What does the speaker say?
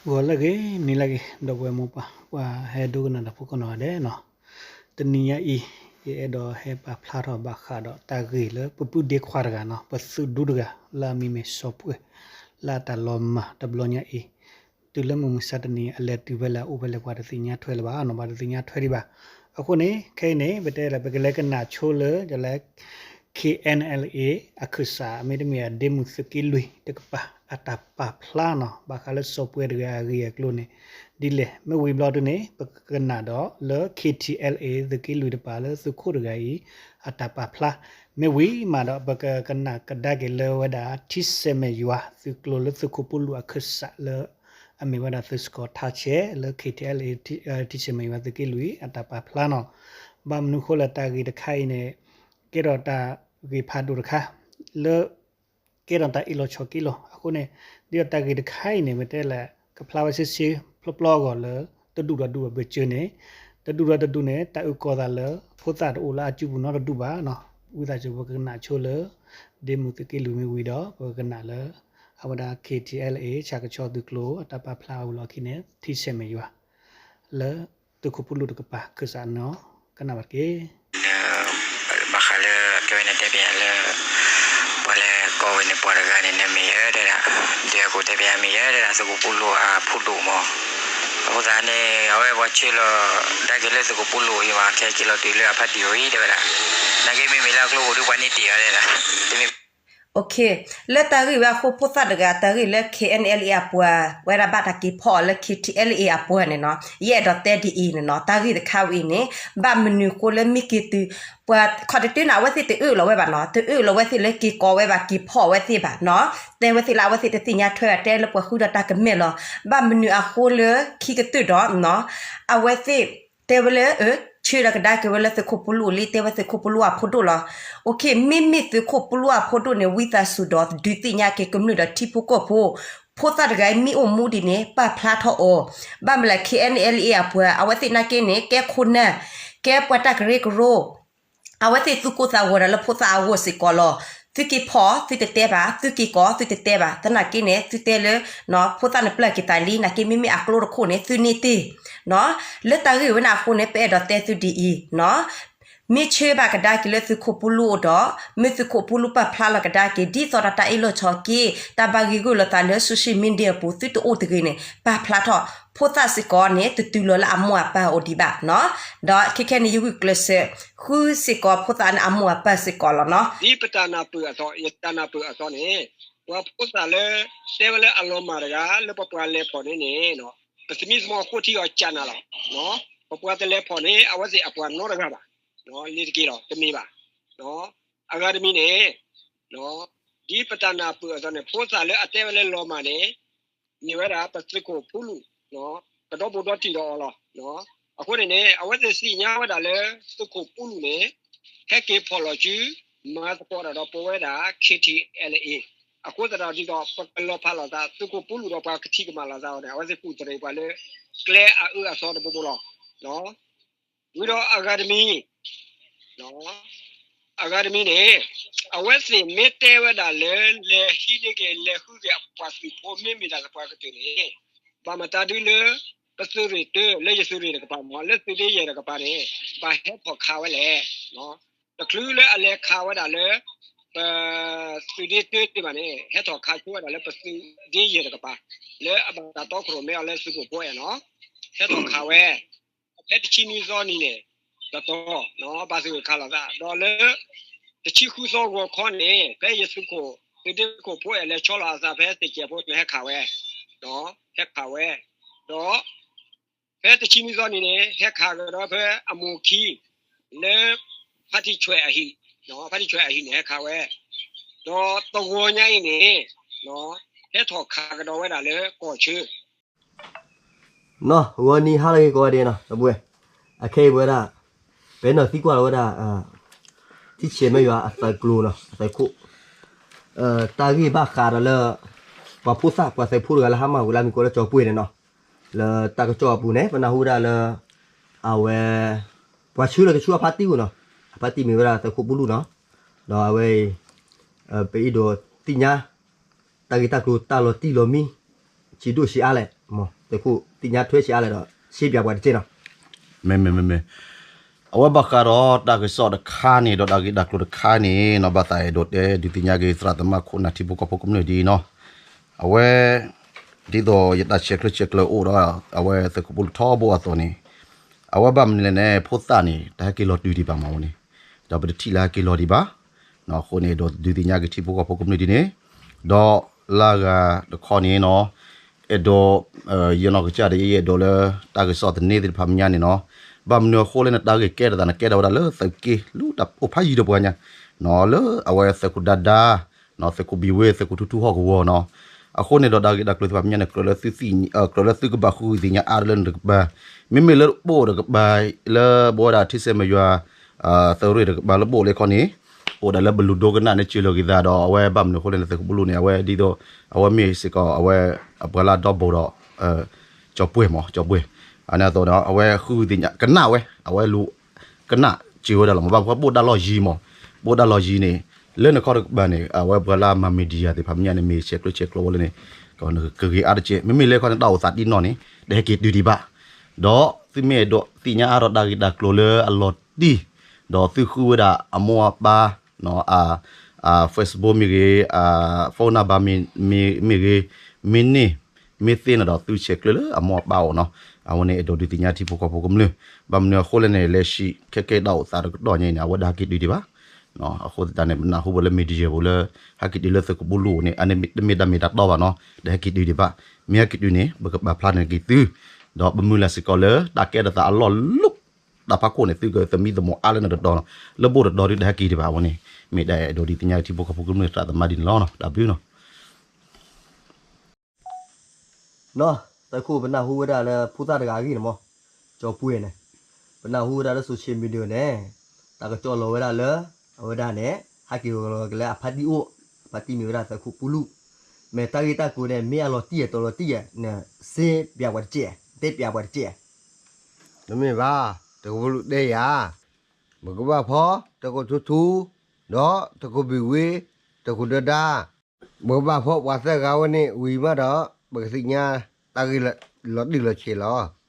ဂီၤလၢအဂ့ၤ နံၤလၢအဂ့ၤ ဒီပုၢ်ဝဲၢ်မိၢ်ပၢ် ပှၤဟဲဒိကနၣ်တၢ်ဖိကိးနီၢ်ဂၤဒဲးနီၤ, တနံၤညါအံၤ ယအဲၣ်ဒိးဟဲပာ်ဖျါထီၣ်ဘၣ်ဃးဒီးတၢ်ဂ့ၢ်လၢ ပပုၢ်ဒ့ခွါတဂၤနီၤ ပသုးဒူတဂၤ လၢအမံၤမ့ၢ်စီၤပှဲၤ လၢအတၢ်လီၤမၢ်တဘျီညါအံၤ တုၤလၢမုၢ်မဆါတနံၤ အလဲၤတုၤဖဲလဲၣ် အအိၣ်ဖဲလဲၣ် ပှၤတသ့ၣ်ညါထွဲလၢၤဘၣ်နီၤ ပှၤတသ့ၣ်ညါထွဲဒံးဘၣ်. အဃိန့ၣ် ခဲအံၤန့ၣ် ပတဲလၢ ပကလဲၤကနၣ်ဆိလၢ ဒ်လဲၣ် KNLA အခၢၣ်စး မ့တမ့ၢ် ဒ့မုၢ်သုးက့လွံၢ်တကပၤ အတၢ်ပာ်ဖျါနီၤ ဘၣ်ဃးလၢစီၤပှဲၤတဂၤအဂ့ၢ်အကျိၤန့ၣ် ဒ်လဲၣ်. မ့ၢ်ဝံၤဘျီဒုန့ၣ် ပကကနၣ်ဒီးလၢ KTLA သုးက့လွံၢ်တကပၤလၢသုးခိၣ်တဂၤအံၤ အတၢ်ပာ်ဖျါ မ့ၢ်ဝံၤမးဒီး ပကကနၣ်ကဒါက့ၤလၢဝဲဒၣ် ထံဆဲးမဲာ်ယွၤ သုးကျိၤလၢသုးခိၣ်ပူၤလူၢ်အခၢၣ်စးလၢ အမ့ၢ်ဝဲဒၣ်သုးစကီၤထါဆဲးလၢ KTLA ထံဆဲးမဲာ်ယွၤသုးက့လွံၢ် အတၢ်ပာ်ဖျါနီၤ. ဘၣ်မနုၤဃိလၢတၢ်ဂ့ၢ်တခါအံၤန့ၣ် ကဲထီၣ်တၢ်ဂ့ၢ်ဖးဒိၣ်တခါ လၢ ကဲထီၣ်တၢ်အ့ၣ်လိာ်ဆိးက့လိာ် အဃိန့ၣ် ဒ်ဒီးတၢ်ဂ့ၢ်တခါအံၤန့ၣ် ပတဲလၢ ကဖျါဝဲဆ့ဆ့ဖျီဖျီအဂီၢ်လၢ တဒူၣ်ဒီးဒူၣ်အဘၢၣ်စၢၤန့ၣ် တဒူၣ်ဒီးတဒူၣ်န့ၣ် တၢ်အုၣ်ကီၤသးလၢ ဖိသၣ်တအိၣ်လၢအစုပူၤနီတဒူၣ်ဘၣ်နီၤ. ဝံသးစူၤပကကနၣ်ဆိလၢ ဒ့မုၢ်သုးက့လွံၢ်မ့ၢ်ဝံၤဒီး ပကကနၣ်လၢ အဝဲဒၣ် KTLA ဆၣ်ကဆီသုးကျိၤ အတၢ်ပာ်ဖျါအဝံၤလီၢ်ခံန့ၣ် ထံဆဲးမဲာ်ယွၤ လၢသုးခိၣ်ပူၤလူၢ်တကပၤခၢၣ်စးနီၤ ကနၣ်ဘၣ်တက့ၢ်. ဘၣ်ဃးလၢ ကဲဝဲန့ၣ်တဲပၠးလၢ ပှၤလဲၤကိးဝဲန့ၣ်ပှၤတဂၤန့ၣ် နမ့ၢ်ယဲတဲဒၣ် ဒုးအကိးတဲပၠးမ့ၢ်ယဲတဲဒၣ် သုးခိၣ်ပူၤလူၢ်အဖိဒိၣ်မး အဃိသတးန့ၣ် အဝဲပှၤဆှၢလီၤ ဒါက့ၤလၢသုးခိၣ်ပူၤလူၢ်အံၤမး ခဲက့ၤလီၤတုၤလၢအဖါတံၢ်အံၤတဲဝဲဒၣ် နာ်က့မ့မ့ၢ်လၢအကျိပူၤဒုးပှၤန့ၢ်တ့ၢ်အီၤတဲဒၣ် တမ့ၢ် လၢတၢ်ဂ့ၢ်ဝဲအဃိဖိသၣ်တဂၤ တၢ်ဂ့ၢ်လၢ KNLA အပှၤ ဝဲဒၣ်ဘၣ်တၢ်က့ၤဖီၣ်အီၤလၢ KTLA အပှၤန့ၣ်နီၤ ယအဲၣ်ဒိးတဲဒ်အံၤန့ၣ်နီၤ တၢ်ဂ့ၢ်တခါဝဲအံၤန့ၣ် ဘၣ်မနုၤဃိလၢမ့ၢ်က့ၤတုၤ ပှၤခီၣ်တတုၤန့ၣ် အဝဲသ့ၣ်တအၢၣ်လီၤဝဲဘၣ်နီၤ တအၢၣ်လီၤဝဲသ့ၣ်လၢက့ၤကိးဝဲဘၣ် က့ၤဖီၣ်ဝဲသ့ၣ်ဘၣ်နီၤ တဲဝဲသ့ၣ်လၢအဝဲသ့ၣ်တသ့ၣ်ညါထွဲဘၣ် တဲလၢပှၤဃုဒီးတၢ်ကမဲာ်လီၤ ဘၣ်မနုၤအဃိလၢခံကတၢၢ်ဒီး အဝဲသ့ၣ် တဲဝဲလၢ ဆှၢဒီးကဒါက့ၤဝဲလၢသုးခိၣ်ပူၤလူၢ်လံ တဲဝဲသုးခိၣ်ပူၤလူၢ်အဖိဒိၣ်လီၤ. မ့မ့ၢ်သုးခိၣ်ပူၤလူၢ်အဖိဒိၣ်န့ၣ် ဝံသးစူၤဒီးဒုးသ့ၣ်ညါက့ၤကမျၢၢ်ဒီးထံဖိကီၢ်ဖိ ဖိသၣ်တဂၤအံၤမ့ၢ်အိၣ်မူဒ်န့ၣ် ပာ်ဖျါထီၣ်အီၤ ဘၣ်မနုၤလဲၣ် KNLA အပှၤ အဝဲသ့ၣ်နာ်က့န့ၣ် ကဲခိၣ်နၢ် ကဲပှၤတၢ်ကရၢကရိ အဝဲသ့ၣ်သူၣ်ကိၢ်သးဂီၤဒီးလၢဖိသၣ်အဂီၢ်စ့ၢ်ကီးလီၤ. သုက့ၤဖီၣ် သုတတဲဘၣ်, သုက့ၤကိး သုတတဲဘၣ်. သနာ်က့န့ၣ် သုတဲလၢ ဖိသၣ်န့ၣ်ပျၢ်က့ၤသးလံ, နာ်က့မ့မ့ၢ်အကျိတခိၣ်န့ၣ် သုန့ၢ်တ့ၢ်. လၢတၢ်ဂ့ၢ်ဝဲန့ၣ်အဃိန့ၣ် ပအဲၣ်ဒိးတဲသုဒ်အံၤ, မ့ၢ်ဆှၢဘၣ်ကဒါက့ၤလၢသုးခိၣ်ပူၤလူၢ်အိၣ်ဒီး မ့ၢ်သုးခိၣ်ပူၤလူၢ်ပာ်ဖျါလီၤကဒါက့ၤ ဒ်သိးဒီးတၢ်အ့ၣ်လိာ်ဆိးက့ တၢ်ဘၣ်ဂ့ၢ်ဂုာ်လိာ်သးလၢ social media အပူၤ သုတအိၣ်တဂ့ၤန့ၣ် ပာ်ဖျါထီၣ် ဖိသၣ်စ့ၢ်ကီးန့ၣ် တတုၤလီၤလၢအမိၢ်အပၢ်အိၣ်ဒံးဘၣ်နီၤ. ဒီးခဲခဲန့ၣ် ယဂုာ်ကျဲးစၢး ဃုစ့ၢ်ကီးဖိသၣ်န့ၣ်အမိၢ်အပၢ်စ့ၢ်ကီးလီၤနီၤ. ဒ်ပတၢ်နၢ်ပၢၢ်အသိး ယတၢ်နၢ်ပၢၢ်အသိးန့ၣ် ပှၤဖိသၣ်လၢ တဲဝဲလၢအလီၤမၢ်တဂၤ လၢပပှၤလဲၤဖီၣ်န့ၣ်န့ၣ် ပသမံသမိးဃိထံအီၤကၢ်နၤလီၤ. ပပှၤတလဲၤဖီၣ်န့ၣ် အဝဲသ့ၣ်အပှၤနီတဂၤဘၣ်. လ့ၤတက့ၢ်လီၤ တမ့ၢ်ဘၣ်. အဂၤတမံၤန့ၣ် ဒ်ပတၢ်နၢ်ပၢၢ်အသိးန့ၣ် ဖိသၣ်လၢအတဲဝဲလၢလီၤမၢ်န့ၣ် မ့ၢ်ဝဲဒၣ်ပသုးခိၣ်ဖိလူၢ် ကဒီပုၢ်ဒီတံၢ်ဒီးအီၤလီၤ. အဃိန့ၣ်န့ၣ် အဝဲသ့ၣ်သ့ၣ်ညါဝဲဒၣ်လၢ သုးခိၣ်ဖိလူၢ်န့ၣ် ဟဲက့ၤဖီၣ်လီၤစု မၤသကိးတၢ်ဒီးပဝဲဒၣ် KTLA အဃိသတးဒီး ဒ်သိးပကလီၤဖးလိာ်သး သုးခိၣ်ဖိလူၢ်ဒီးပှၤကထံၣ်ကမၣ်လိာ်သး အဝဲသ့ၣ်ကူၣ်တရံးပှၤလၢ ကျဲအအၢအသီတဘိဘိလီၤ. ဝံၤဒီးအဂၤတမံၤ အဂၤတမံၤန့ၣ် အဝဲသ့ၣ်မ့ၢ်တဲဝဲဒၣ်လၢ လဲၤဟံးန့ၢ်က့ၤ လဲၤဃုက့ၤအပှၤသုးဖိ မ့မ့ၢ်ဒၣ်သပှၢ်ကတၢၢ်န့ၣ် ဘၣ်မတၤဒုလၢ ပသုးရ့ၣ်တၢ လၢယသုးရ့ၣ်တကပၤမ့ၢ် လၢသုးဒ့ယဲၢ်တကပၤန့ၣ် ဘၣ်ဟဲထီၣ်ခးဝဲလဲၣ်. တချုးလၢအလဲၤခးဝဲဒၣ်လၢ ပသုးဒ့တၢတ့ၢ်ဘၣ်န့ၣ် ဟဲထီၣ်ခးဆိဝဲဒၣ်လၢပသုးဒ့ယဲၢ်တကပၤ လၢအဘၣ်တၢ်တီခိၣ်ရိၣ်မဲအီၤလၢသုးခိၣ်ဖိအဲၣ်နီၤ ဟဲထီၣ်ခးဝဲ ဖဲတဆံနွံသီနံၤန့ၣ် တတီၤ ဘၣ်သုးခးလိာ်သး ဒီးလၢ တဆံဃုသီဂီၤခီန့ၣ် ဖဲယသုးခိၣ် သုးဒ့ခိၣ်ဖိအဲၣ်လဲၤဆီလီၤအသးဖဲသ့ၣ်ကဲၣ်ဖိန့ၣ် ဟဲခးဝဲ ဟဲခးဝဲ ဒီး ဖဲတဆံနွံသီနံၤန့ၣ် ဟဲခးကဒီးဖဲအမိၢ်ခံ လၢ ဖါတံၢ်ဆွဲၣ်အဟံၣ် ဖါတံၢ်ဆွဲၣ်အဟံၣ်န့ၣ် ဟဲခးဝဲ ဒီးတဂီၤညါအံၤန့ၣ် ဟဲထီၣ်ခးကဒီးဝဲဒၣ်လၢကီၢ်ဆၢ နီၤ ဂီၤနံၤဟါလၢအဂ့ၤကိးဂၤဒဲးနီၤ ဒီပုၢ်ဝဲၢ် အခဲအံၤပဝဲဒၣ် ပနီၢ်သံကွၢ်လီၤဝဲဒၣ် ထံဆဲးမဲာ်ယွၤအသုးကျိၤနီၤ အသုးခိၣ် တၢ်ဂ့ၢ်ဘၣ်ဃးဒီးလၢ ပှၤဖိသၣ်ပှၤသုးဖိတဂၤလၢဟါမၢ်ဝံၤလၢအမံၤကိးလၢကၠီၤပှ့ၤန့ၣ်နီၤ လၢတၢ်ကစီၣ်အပူၤန့ၣ် ပနၢ်ဟူဝဲဒၣ်လၢ အဝဲ ပှၤဆှၢလီၤကဆူအဖါတံၢ်ပူၤနီၤ အဖါတံၢ်မ့ၢ်ဝဲဒၣ်သုးခိၣ်ပူၤလူၢ်နီၤ ဒီးအဝဲအံၤ ပအဲၣ်ဒိးသ့ၣ်ညါ တၢ်ဂ့ၢ်တၢ်ကျိၤတၢ်လီၤတံၢ်လီၤမံ ဆံးဒိၣ်ဆံးအါလဲၣ် သုးခိၣ်သ့ၣ်ညါထွဲဆံးအါလဲၣ်ဒီး ရှဲပၠးပှၤတကဲနီၤ. မ့မ့ၢ်မ့မ့ၢ်, အဝဲဘၣ်ဃးဒီးတၢ်ကစီၣ်တခါန့ၣ် ဒီးတၢ်ဂ့ၢ်တၢ်ကျိၤတခါန့ၣ်နီၤ ဘၣ်သးအဲၣ်ဒိးတဲဒုးသ့ၣ်ညါက့ၤသရၣ်သမါခိၣ်နၢ်ထံဖိကီၢ်ဖိကမျၢၢ်ဒ်အံၤနီၤ. အဝဲ ဒ်သိးယတၢ်ဆဲးကျၢဆဲးကျၢအိၣ်ဒီး အဝဲသုးခိၣ်ပူလူၣ်ထီဘိအသိးန့ၣ်, အဝဲဘၣ်မနုၤလဲၣ်န့ၣ် ဖိသၣ်န့ၣ် တဟဲက့ၤလီၤတုၤဒံးဘၣ်မးဝဲန့ၣ်, ဒီးပတထံၣ်လၢဟဲက့ၤလီၤဒံးဘၣ်. အဃိန့ၣ် အဲၣ်ဒိးဒုးသ့ၣ်ညါက့ၤထံဖိကီၢ်ဖိကမျၢၢ်ဒ်န့ၣ်, ဒီးလၢဂၤတခီန့ၣ်နီၤ အဲၣ်ဒိး ယနီၢ်ကစၢ်ဒီးယအဲၣ်ဒိးလၢ တၢ်ကစီၣ်သန့သ့ၣ်တဖၣ်မဲာ်ညါန့ၣ်နီၤ, ဘၣ်မနုၤအဃိလဲၣ်န့ၣ် တၢ်ဂ့ၢ်ကဲထီၣ်သးန့ၣ် ကဲထီၣ်ဝဲဒၣ်လၢသုးက့ လူတၢ်အိၣ်ဖးယံၤဒီးပှၤညါ, လၢအဝဲသုးခိၣ်ဒါဒါ သုးခိၣ်ဘံၣ်ဝ့ သုးခိၣ်ထူထူဟီၣ်ကဝီၤနီၤ. အဃိန့ၣ်ဒီးတၢ်ဂ့ၢ်တၢ်ကျိၤသ့ၣ်တဖၣ်မဲာ်ညါန့ၣ် ကြၢးလၢသုကဘၣ်ဃုသ့ၣ်ညါအါလၢနတကပၤ, မ့မ့ၢ်လၢဘိၣ်တကပၤ လၢဘိၣ်ဝဲဒၣ်ထံဆဲးမဲာ်ယွၤ သုးရ့ၣ်တကပၤလၢဘိၣ်လၢခီန့ၣ်, အိၣ်ဒၣ်လၢဘလူဒိကနၣ်န့ၣ် စၢၤလီၤက့ၤသးဒီး အဝဲဘၣ်မနုၤအဃိလဲၣ်န့ၣ် သုးခိၣ်ပူလူၣ်န့ၣ် အဝဲဒ်သိး အဝဲမ့ၢ်စ့ၢ်ကီးအဝဲ အပှၤလၢအဒီဘိၣ်ဒီး ကၠီၤပှဲၤမး ကၠီၤပှဲၤ, အန့ၣ်အသိးဒီး အဝဲဃုသ့ၣ်ညါကနၣ်ဝဲ အဝဲလူ ကနၣ်စၢၤဝဲဒၣ်လီၤမး ဘၣ်မနုၤဘိၣ်ဒၣ်လီၢ်ယံၤမး, ဘိၣ်ဒၣ်လီၢ်ယံၤန့ၣ် လၢနခီတကပၤန့ၣ် အဝဲပှၤလၢအမၤ media သ့ၣ်တဖၣ်မဲာ်ညါန့ၣ် မ့ၢ်ဆဲးကျၢဆဲးကျိးဝဲလၢန့ၣ် ကဂ့ၤအါတက့ၢ် မ့မ့ၢ်လၢခီန့ၣ် တၢ်အိၣ်သးဒ်နီၢ်န့ၣ် တဟဲက့ၤတုၤဒံးဘၣ်, ဒီးသုမ့ၢ်အဲၣ်ဒိးသ့ၣ်ညါအါထီၣ်တၢ်ဂ့ၢ်တၢ်ကျိၤလၢအလီၤတံၢ် ဒီးသုဃုဝဲဒၣ်အမိၢ်အပၢ် Facebook မ့ၢ်ဂ့ၤ phone number မ့ၢ်ဂ့ၤ မ့ၢ်န့ၢ် မ့ၢ်သ့န့ၣ်ဒီး သုဆဲးကျၢလၢအမိၢ်အပၢ်အအိၣ်နီၤ. အဝဲန့ၣ်အဲၣ်ဒိးဒုးသ့ၣ်ညါထံဖိကီၢ်ဖိကမျၢၢ်, ဘၣ်မနုၤအဃိလဲၣ်န့ၣ် လဲၤဆံးခဲကဲတၢ်အိၣ်သးတကတီၢ်ညါအံၤန့ၣ် အဝဲဒၣ်ဟဲက့ၤတုၤဒံးဘၣ်. အဃိသတးန့ၣ် ပနၢ်ဟူဝဲလၢ media ပူၤလၢ ဟဲက့ၤတုၤလၢသုးခိၣ်ပူလူၣ်န့ၣ် အန့ၣ်တမ့ၢ်တၢ်မ့ၢ်တၢ်တီဘၣ်နီၤ, ဒီးဟဲက့ၤတုၤဒံးဘၣ်. မ့ၢ်ဟဲက့ၤတုၤန့ၣ် ပကပာ်ဖျါန့ၢ်က့ၤသု, ဒီးပမုၢ်လၢ်စ့ၢ်ကီးလၢ တၢ်ကဲထီၣ်သးအလီၢ်လၢ တၢ်ဖးခိၣ်န့ၣ် သုကသမံသမိးအါလၢနတတီၤနီၤ, လၢဘိၣ်တတီၤဒုးတဟဲက့ၤဒံးဘၣ်အဝဲန့ၣ်, မ့ၢ်ဒၣ်အဲၣ်ဒိးဒုးသ့ၣ်ညါထံဖိကီၢ်ဖိကမျၢၢ်သရၣ်သမါဒ်န့ၣ်လီၤ. တၢ်ဘျုးနီၤ. နီၤ, သုးခိၣ်ပနၢ်ဟူဝဲဒၣ်လၢဖိသၣ်တဂၤအဂ့ၢ်န့ၣ်မး, ကၠီၤပှဲၤန့ၣ်, ပနၢ်ဟူဝဲဒၣ်လၢ social media န့ၣ်, တၢ်ကစီၣ်လီၤဝဲဒၣ်လၢ အဝဲဒၣ်န့ၣ် ဟဲက့ၤလီၤက့ၤလၢအဖါတံၢ်အိၣ်, အဖါတံၢ်မ့ၢ်ဝဲဒၣ်သုးခိၣ်ပူလူၣ်, မ့ၢ်တၢ်ဂ့ၢ်တၢ်ကျိၤန့ၣ် မ့ၢ်အလီၤတံၢ်ဧါ တလီၤတံၢ်ဧါ, နစ့ပၠးပှၤတကဲ, တဲပၠးပှၤတကဲ. တမ့ၢ်ဘၣ်, သုးခိၣ်ပူလူၣ်တဲယၤ, ပကဘၣ်ဖီ သုးခိၣ်ထူထူ, ဒီးသုးခိၣ်ဘံၣ်ဝ့, သုးခိၣ်ဒၢဒါ, ပကဘၣ်ဖီပှၤသၢဂၤဝဲန့ၣ်ဝံၤမးဒီး ပကသ့ၣ်ညါတၢ်ဂ့ၢ်လီၤတံၢ်လီၤဆဲးလီၤ.